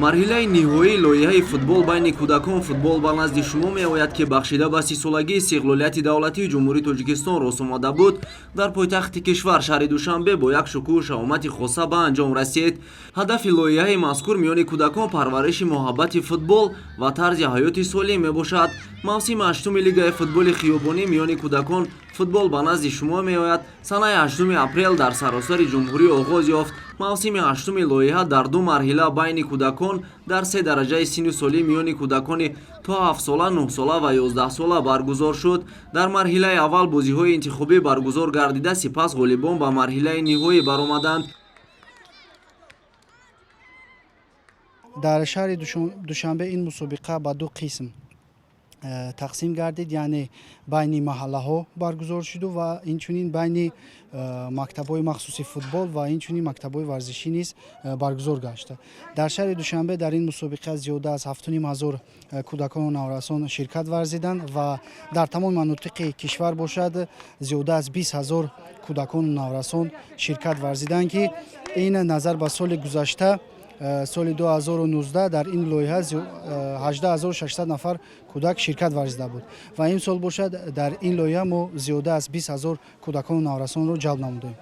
Марҳилаи ниҳоии лоиҳаи футбол байни кӯдакон «Футбол ба назди шумо меояд», ки бахшида ба 30-солагии истиқлолияти давлатии Ҷумҳурии Тоҷикистон рост омада буд, дар пойтахти кишвар, шаҳри Душанбе, бо як шукӯҳу шаҳомати хоса ба анҷом расид. Ҳадафи лоиҳаи мазкур миёни кӯдакон парвариши муҳаббати футбол ва тарзи ҳаёти солим мебошад. Мавсими ҳаштуми лигаи футболи хиёбонӣ миёни кӯдакон «Футбол ба назди шумо меояд» санаи 8 апрел дар саросари ҷумҳурӣ оғоз ёфт. Мавсими ҳаштуми лоиҳа дар ду марҳила байни кӯдакон дар се дараҷаи синну солӣ миёни кӯдакони то 7-сола, 9-сола ва 11-сола баргузор шуд. Дар марҳилаи аввал бозиҳои интихобӣ баргузор гардида, сипас ғолибон ба марҳилаи ниҳоӣ баромаданд. Дар шаҳри Душанбе ин мусобиқа ба ду қисм тақсим гардид, яъне байни маҳаллаҳо баргузор шуду ва инчунин байни мактабҳои махсуси футбол ва инчунин мактабҳои варзишӣ низ баргузор гашта. Дар шаҳри Душанбе дар ин мусобиқа зиёда аз 7500 кӯдакону наврасон ширкат варзиданд ва дар тамоми манотиқи кишвар бошад, зиёда аз 20 000 кӯдакону наврасон ширкат варзиданд, ки ин назар ба соли гузашта, соли 2019, дар ин лоиҳа 18 600 нафар кӯдак ширкат варзида буд ва имсол бошад, дар ин лоиҳа мо зиёда аз 20 000 кӯдакону наврасонро ҷалб намудем.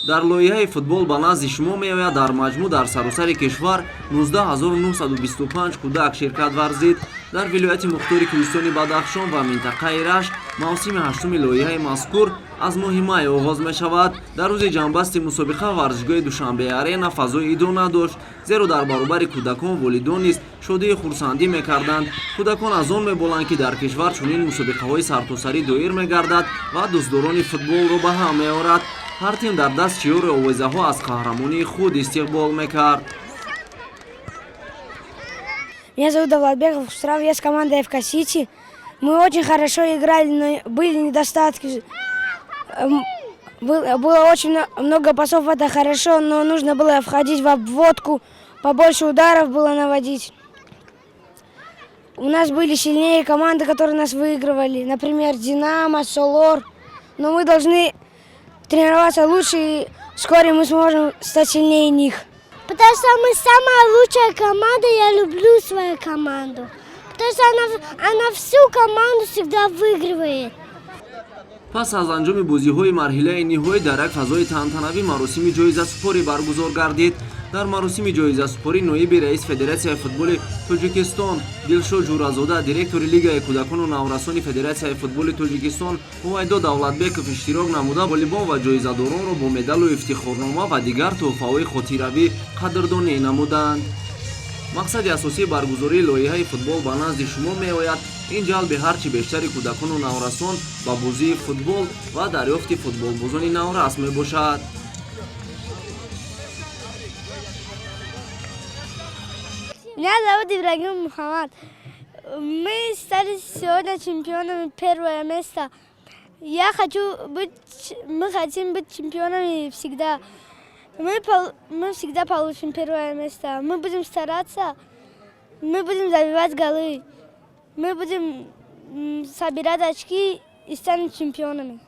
Дар лоиҳаи «Футбол ба назди шумо меояд» дар маҷмӯъ дар саросари кишвар 19 925 кӯдак ширкат варзид. Дар вилояти мухтори Кӯҳистони Бадахшон ва минтақаи Рашт мавсими ҳаштуми лоиҳаи мазкур аз моҳи май оғоз мешавад. Дар рӯзи ҷамъбасти мусобиқа варзишгоҳи Душанбе Арена фазои идона дошт, зеро дар баробари кӯдакон волидон низ шодии хурсандӣ мекарданд. Кӯдакон аз он меболанд, ки дар кишвар чунин мусобиқаҳои сартосарӣ доир мегардад ва дӯстдорони футболро ба ҳам меорад. Ҳар тим дар даст шиёру овезаҳо аз қаҳрамонии худ истиқбол мекард. Меня зовут Давлатбеков Хусрав, я с командой ФК Сити. Мы очень хорошо играли, но были недостатки. Было очень много пасов, это хорошо, но нужно было входить в обводку, побольше ударов было наводить. У нас были сильнее команды, которые нас выигрывали, например, «Динамо», «Солор». Но мы должны тренироваться лучше, и вскоре мы сможем стать сильнее них. Потому что мы самая лучшая команда, я люблю свою команду. Потому что она всю команду всегда выигрывает. Пас аз анҷоми бозиҳои марҳилаи ниҳоӣ дар як фазои тантанавӣ маросими ҷоизасупорӣ баргузор гардид. Дар маросими ҷоизасупорӣ ноиби раис Федератсияи футболи Тоҷикистон Дилшод Ҷӯразода, директори Лигаи кӯдакону наврасони Федератсияи футболи Тоҷикистон Ҳувайдо Давлатбеков иштирок намуда, ғолибон ва ҷоизадоронро бо медалу ифтихорнома ва дигар тӯҳфаҳои хотиравӣ қадрдонӣ намуданд. Мақсади асосии баргузории лоиҳаи «Футбол ба назди шумо меояд» ин ҷалби ҳарчи бештари кӯдакону наврасон ба бозии футбол ва дарёфти футболбозони наврас мебошад. Меня зовут Ибрагим Мухаммад. Мы стали сегодня чемпионами, первое место. Я хочу быть, мы хотим быть чемпионами всегда. Мы всегда получим первое место. Мы будем стараться, мы будем забивать голы, мы будем собирать очки и станем чемпионами.